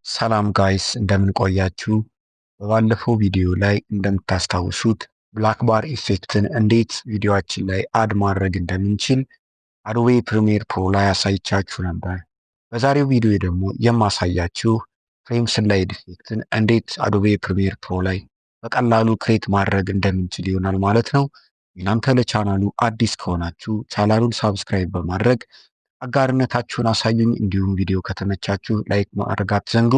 ሰላም guys፣ እንደምን ቆያችሁ? በባለፈው ቪዲዮ ላይ እንደምታስታውሱት black bar effect ን እንዴት ቪዲዮአችን ላይ add ማድረግ እንደምንችል Adobe Premiere Pro ላይ አሳይቻችሁ ነበር። በዛሬው ቪዲዮ ደግሞ የማሳያችሁ frame slide effect ን እንዴት Adobe Premiere Pro ላይ በቀላሉ create ማድረግ እንደምንችል ይሆናል ማለት ነው። እናንተ ለቻናሉ አዲስ ከሆናችሁ ቻናሉን subscribe በማድረግ አጋርነታችሁን አሳዩኝ። እንዲሁም ቪዲዮ ከተመቻችሁ like ማድረግ አትዘንጉ።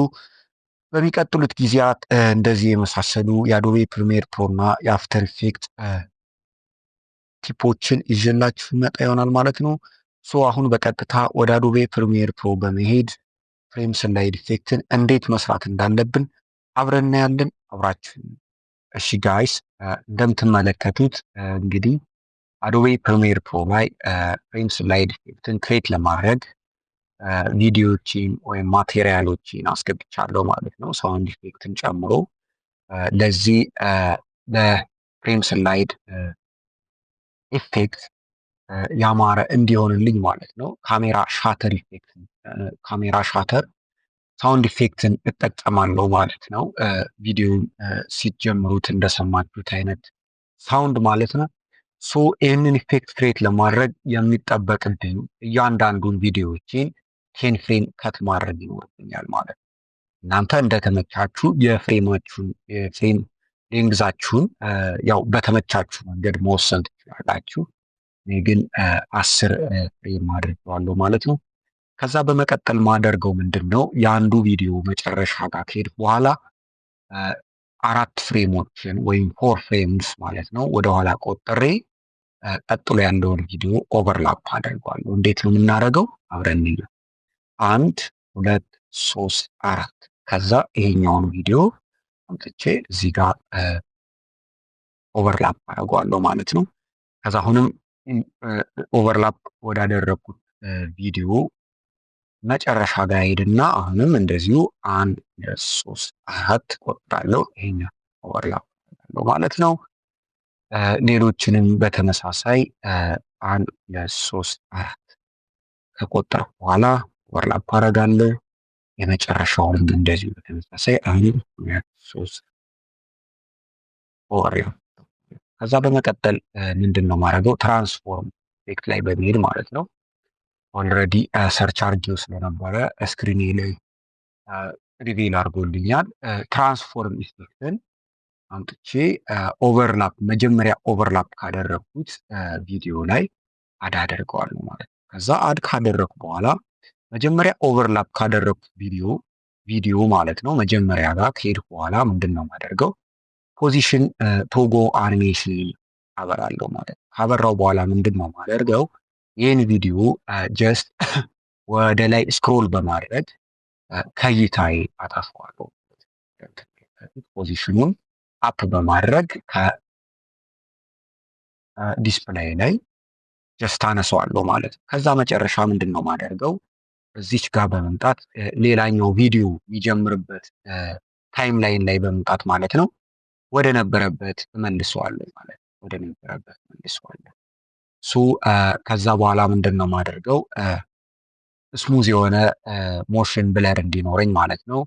በሚቀጥሉት ጊዜያት እንደዚህ የመሳሰሉ የ Adobe Premiere Pro እና የ After Effect tip ኦችን ይዤላችሁ እመጣ ይሆናል ማለት ነው። So አሁን በቀጥታ ወደ Adobe Premiere Pro በመሄድ frame slide effect ን እንዴት መስራት እንዳለብን አብረን እናያለን። አብራችሁ። እሺ guys፣ እንደምትመለከቱት እንግዲህ Adobe Premiere Pro ላይ frame slide effect ን create ለማድረግ ቪዲዮዎችን ወይም material ኦችን አስገብቻለሁ ማለት ነው፣ sound effect ን ጨምሮ። ለዚህ ለ frame slide effect ያማረ እንዲሆንልኝ ማለት ነው camera shutter effect፣ camera shutter sound effect ን እጠቀማለሁ ማለት ነው። ቪዲዮን ሲጀምሩት እንደሰማችሁት አይነት sound ማለት ነው። So ይህንን effect create ለማድረግ የሚጠበቅብኝ እያንዳንዱን ቪዲዮዎችን 10 frame cut ማድረግ ይኖርብኛል ማለት ነው። እናንተ እንደተመቻችሁ የ frame ኣችሁን የ frame length ኣችሁን ያው በተመቻችሁ መንገድ መወሰን ትችላላችሁ። እኔ ግን 10 frame አድርገዋለሁ ማለት ነው። ከዛ በመቀጠል ማደርገው ምንድን ነው? የአንዱ ቪዲዮ መጨረሻ ጋር ከሄድኩ በኋላ አራት frame ኦችን ወይም four frames ማለት ነው ወደኋላ ቆጥሬ ቀጥሎ ያለውን ቪዲዮ overlap አደርገዋለሁ። እንዴት ነው የምናደርገው? አብረን እንየው። አንድ፣ ሁለት፣ ሶስት፣ አራት። ከዛ ይሄኛውን ቪዲዮ አምጥቼ እዚህ ጋር overlap አደርገዋለሁ ማለት ነው። ከዛ አሁንም overlap ወዳደረግኩት ቪዲዮ መጨረሻ ጋር ሄድና አሁንም እንደዚሁ አንድ፣ ሁለት፣ ሶስት፣ አራት ቆጥራለሁ። ይሄኛው overlap አደርጋለሁ ማለት ነው። ሌሎችንም በተመሳሳይ አንድ፣ ሁለት፣ ሶስት፣ አራት ከቆጠርኩ በኋላ overlap አደርጋለሁ። የመጨረሻውንም እንደዚሁ በተመሳሳይ አንድ፣ ሁለት፣ ሶስት overlap። ከዛ በመቀጠል ምንድን ነው የማደርገው? Transform effect ላይ በመሄድ ማለት ነው። Already search አድርጌው ስለነበረ screen ኤ ላይ reveal አድርጎልኛል። Transform effect ን አምጥቼ overlap መጀመሪያ overlap ካደረግኩት ቪዲዮ ላይ add አደርገዋለሁ ማለት ነው። ከዛ add ካደረግኩ በኋላ መጀመሪያ overlap ካደረግኩት ቪዲዮ ማለት ነው መጀመሪያ ጋር ከሄድኩ በኋላ ምንድን ነው የማደርገው? Position toggle animation አበራለሁ ማለት ነው። ካበራው በኋላ ምንድን ነው የማደርገው? ይህን ቪዲዮ just ወደ ላይ scroll በማድረግ ከእይታዬ አጠፋዋለሁ። Position ኑን up በማድረግ ከ display ላይ just አነሳዋለሁ ማለት ነው። ከዛ መጨረሻ ምንድን ነው የማደርገው? እዚች ጋር በመምጣት ሌላኛው ቪዲዮ የሚጀምርበት timeline ላይ በመምጣት ማለት ነው ወደ ነበረበት እመልሰዋለሁ ማለት ነው። ወደ ነበረበት እመልሰዋለሁ። So ከዛ በኋላ ምንድን ነው የማደርገው? Smooth የሆነ motion blur እንዲኖረኝ ማለት ነው።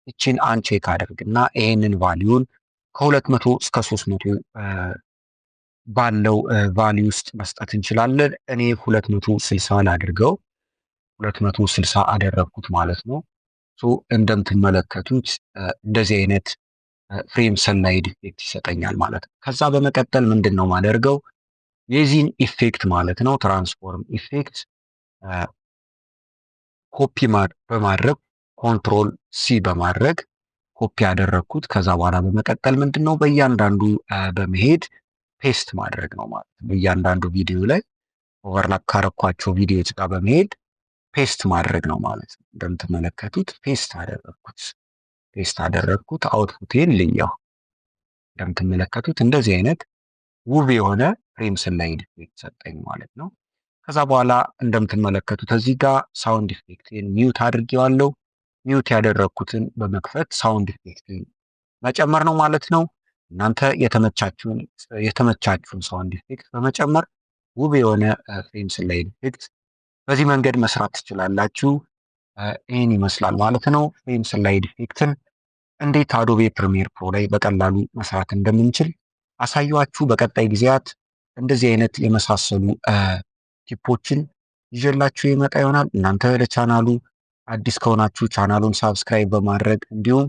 ይችን uncheck አደርግና ይሄንን value ን ከ200 እስከ 300 ባለው value ውስጥ መስጠት እንችላለን። እኔ 260 ላድርገው። 260 አደረግኩት ማለት ነው። So እንደምትመለከቱት እንደዚህ አይነት frame slide effect ይሰጠኛል ማለት ነው። ከዛ በመቀጠል ምንድን ነው ማደርገው? የዚህን effect ማለት ነው transform effect copy በማድረግ control C በማድረግ ኮፒ ያደረግኩት። ከዛ በኋላ በመቀጠል ምንድን ነው በእያንዳንዱ በመሄድ paste ማድረግ ነው ማለት ነው። በእያንዳንዱ ቪዲዮ ላይ overlap ካረኳቸው ቪዲዮዎች ጋር በመሄድ paste ማድረግ ነው ማለት ነው። እንደምትመለከቱት paste አደረግኩት፣ paste አደረግኩት። Output ኤን ልየው። እንደምትመለከቱት እንደዚህ አይነት ውብ የሆነ frame slide effect ሰጠኝ ማለት ነው። ከዛ በኋላ እንደምትመለከቱት እዚህ ጋር sound effect ን mute አድርጌዋለሁ። Mute ያደረግኩትን በመክፈት sound effect ን መጨመር ነው ማለት ነው። እናንተ የተመቻችሁን sound effect በመጨመር ውብ የሆነ frame slide effect በዚህ መንገድ መስራት ትችላላችሁ። ይህን ይመስላል ማለት ነው። Frame slide effect ን እንዴት Adobe Premiere Pro ላይ በቀላሉ መስራት እንደምንችል አሳየኋችሁ። በቀጣይ ጊዜያት እንደዚህ አይነት የመሳሰሉ tip ኦችን ይዤላችሁ የምመጣ ይሆናል። እናንተ ለቻናሉ አዲስ ከሆናችሁ ቻናሉን subscribe በማድረግ እንዲሁም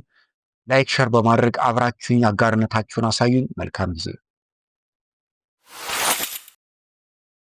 like፣ share በማድረግ አብራችሁኝ አጋርነታችሁን አሳዩኝ። መልካም ጊዜ።